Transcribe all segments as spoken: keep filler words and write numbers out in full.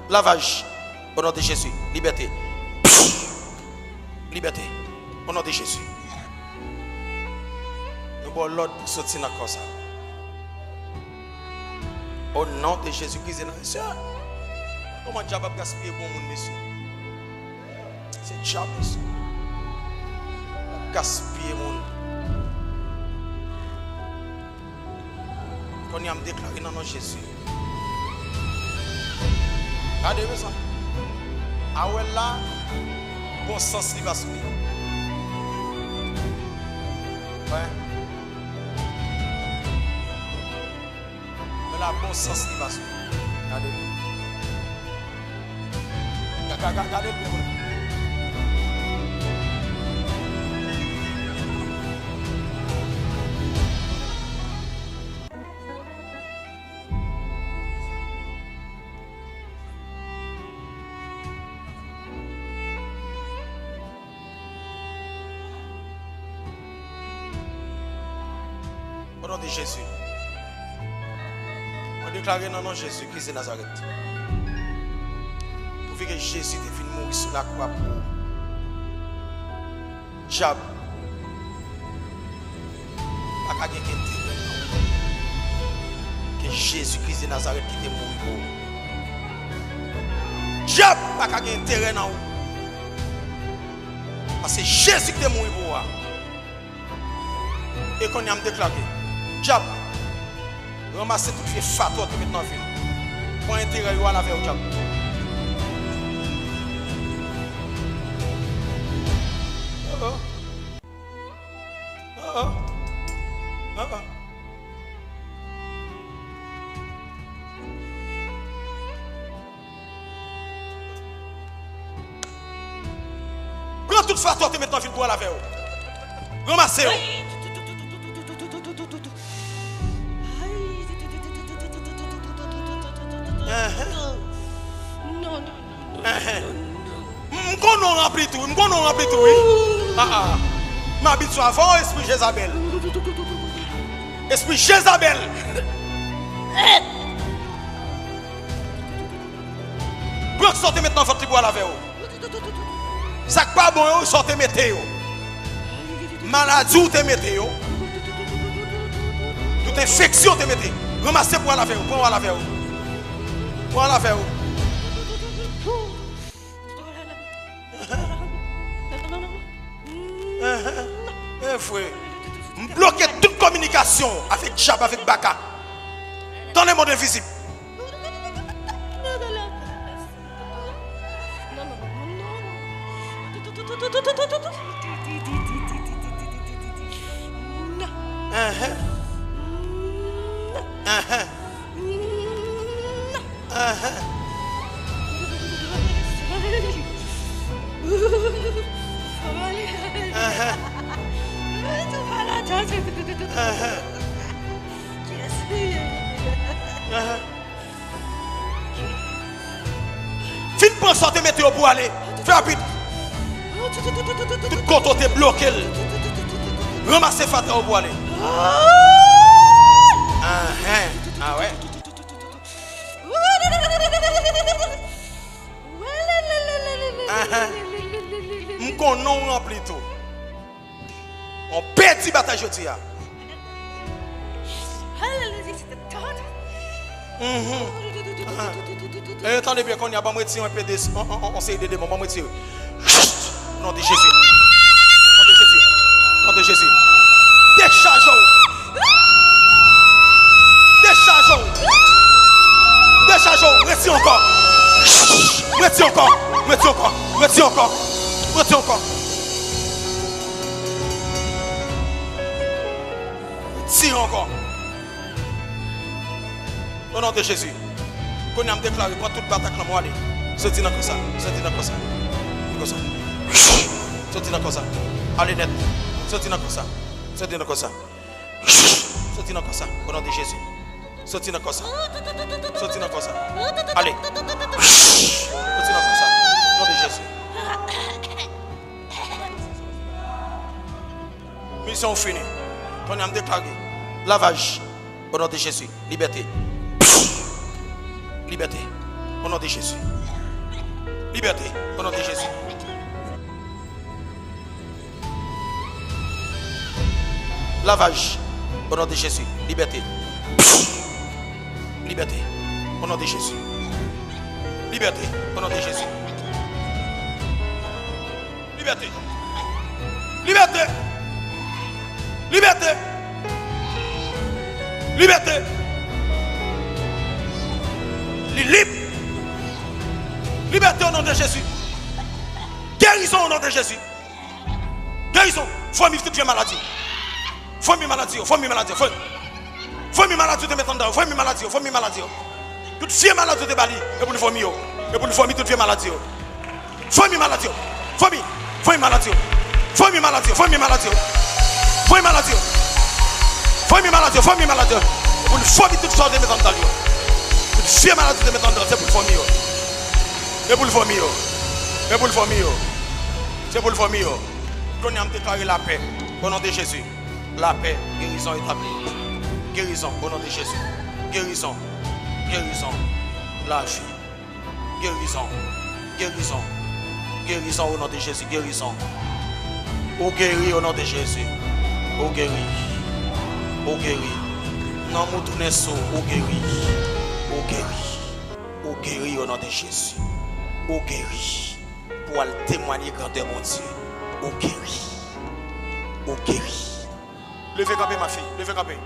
Lavaj. O non de Jezi. Libète. Libète. O non de Jezi. Nou ba w lòd pou soti nan kò sa. O non de Jezi Kris de Nazarèt. Kòman dyab ap gaspiye bon moun, mesye? Se dyab, mesye. L ap gaspiye moun. Kounye a m deklare nan non Jezi. Gade, mezanmi. Awèl la, bon sans li pa sou li. Wè. Awèl la, bon sans li pa sou li. Gade. Ga-, ga-, ga-, gade l byen, mwen. O non de Jezi. Mwen deklare nan non Jezi Kris de Nazarèt. Pouvi ke Jezi te vin mouri sou lakwa pou ou. Dyab pa ka gen enterè nan ou. Ke Jezi Kris de Nazarèt ki te mouri pou ou. Dyab pa ka gen enterè nan ou. Paske Jezi ki te mouri pou ou a. E kounye a m deklare, dyab, ranmase tout vye fatwa w te met nan vi l. Pran enterè yo, al avè yo, dyab. Oh, oh. Oh, oh. Oh, oh. Pran tout fatwa w te met nan vi l pou al avè yo. Ranmase yo. Enhen. Enhen. M konnen w ranpli tou, m konnen w ranpli tou, wi. Ah, ah. M abitye avè w, espri Jezabèl. Espri Jezabèl. Pran sa w te met nan vant li pou al avè w. Sa k pa bon yo, sa w te mete yo. Maladi w te mete yo. Tout enfeksyon w te mete. Ranmase pou al avè yo. Pran w al avè yo. Pran w al avè yo. E vre. M bloke tout kominikasyon avèk dyab, avèk baka. Dans le monde invisible. Enhen. Enhen. Enhen. Enhen. Enhen. Enhen. Fin pran sa w te mete yo pou ale. Fè rapid. Tout kote w te bloke l. Ranmase fatra yo pou ale. Enhen. Ah wè. Enhen. M konnen w ranpli tou. On pèdi batay jodi a. Mhm. Ahan. E tande byen, kounye a, ban m retire yon pe de, on, on, on, on seri de demon, ban m retire. Non de Jezi. Non de Jezi. Non de Jezi. Dechaje w. Dechaje w. Dechaje w. Retire ankò. Retire ankò. Retire ankò. Retire ankò. Retire ankò. Retire ankò. O non de Jezi. Kounye a m deklare, pran tout batak lanmò ale. Soti nan kò sa. Soti nan kò sa. Nan kò sa. Soti nan kò sa. Ale nèt. Soti nan kò sa. Soti nan kò sa. Soti nan kò sa. O non de Jezi. Soti nan kò sa. Soti nan kò sa. Ale. Soti nan kò sa. O non de Jezi. Misyon w fini. Kounye a m deklare lavaj. O non de Jezi. Libète. Libète. Au nom de Jésus. Liberté, au nom de Jésus. Lavaj, au nom de Jésus. Liberté. Liberté, au nom de Jésus. Liberté, au nom de Jésus. Liberté. Liberté. Liberté. Liberté. Li lib. Liberté au nom de Jésus. Guérison au nom de Jésus. Guérison. Vòmi tout vye maladi. Vòmi maladi yo. Vòmi maladi yo. Vòmi. Vòmi maladi yo te met anndan yo. Vòmi maladi yo. Vòmi maladi yo. Tout vye maladi yo te ba li. E pou li vòmi yo. E pou li vòmi tout vye maladi yo. Vòmi maladi yo. Vòmi. Vòmi maladi yo. Vòmi maladi yo. Vòmi maladi yo. Vòmi maladi yo. Vòmi maladi yo. Vòmi maladi yo. E pou li vòmi tout sa yo te met anndan yo. Tout vye maladi yo te met anndan, se pou li vòmi yo. E pou li vòmi yo. E pou li vòmi yo. Se pou li vòmi yo. Kounye a m deklare lapè. Au nom de Jésus. Lapè, gerizon etabli. Gerizon, au nom de Jésus. Gerizon, gerizon, lavi. Gerizon, gerizon, gerizon, au nom de Jésus, gerizon. Ou geri, au nom de Jésus. Ou geri. Ou geri. Nanm ou tounen sou, ou geri. Ou geri. Ou geri, au nom de Jésus. Ou geri. Pou al temwanye grandè Bondye. Ou geri. Ou geri. Leve kanpe, ma fille. Leve kanpe.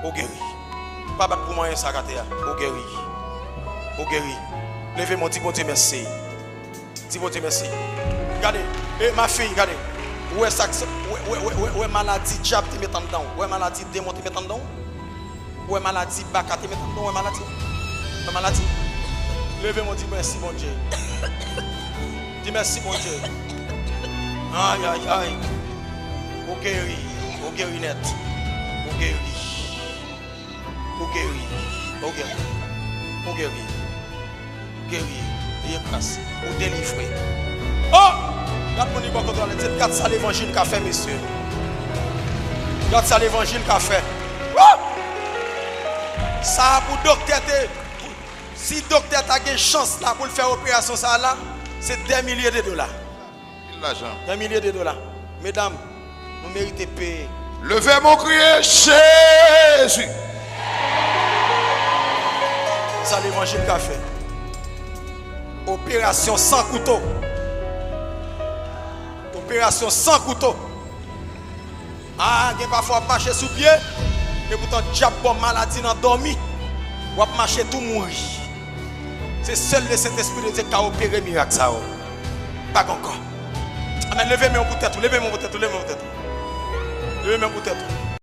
Ou geri. Pa bat pou manyen sa k atè a. Ou geri. Ou geri. Leve men w, di Bondye mèsi. Di Bondye mèsi. Gade. E, ma fille, gade. Ou wè sa k, ou wè, ou wè, ou wè, ou wè maladi dyab te met anndan w. Ou wè maladi demon te met anndan w. Ou wè maladi baka te met anndan w. Ou wè maladi. Ou wè maladi. Leve men w, di mèsi, Bondye. Di mèsi, Bondye. Ay, ay, ay. Ou geri. Ou geri nèt. Ou geri. Ou geri. Ou geri. Ou geri. Ou geri. Li ekras. Ou delivre. Oh! Gad moun li bò kote w ale. Gad sa levanjil ka fè, mesye. Gad sa levanjil ka fè. Woo! Sa a pou doktè te. Si doktè ta gen chans la pou l fè operasyon sa a la, se dè milye de dola. Pil lajan. Dè milye de dola. Medam, nou merite peye. Leve men w, kriye Jezi. Sa levanjil ka fè. Operasyon san kouto. Operasyon san kouto. Ah, gen pafwa w ap mache sou pye, epoutan dyab ba w maladi nan dòmi. W ap mache tou mouri. Se sèl Lesentespri de Dye k ka opere mirak sa yo. Pa gen ankò. Amèn. Leve men w pou tèt ou, leve men w pou tèt ou, leve men w pou tèt ou. Leve men w pou tèt ou.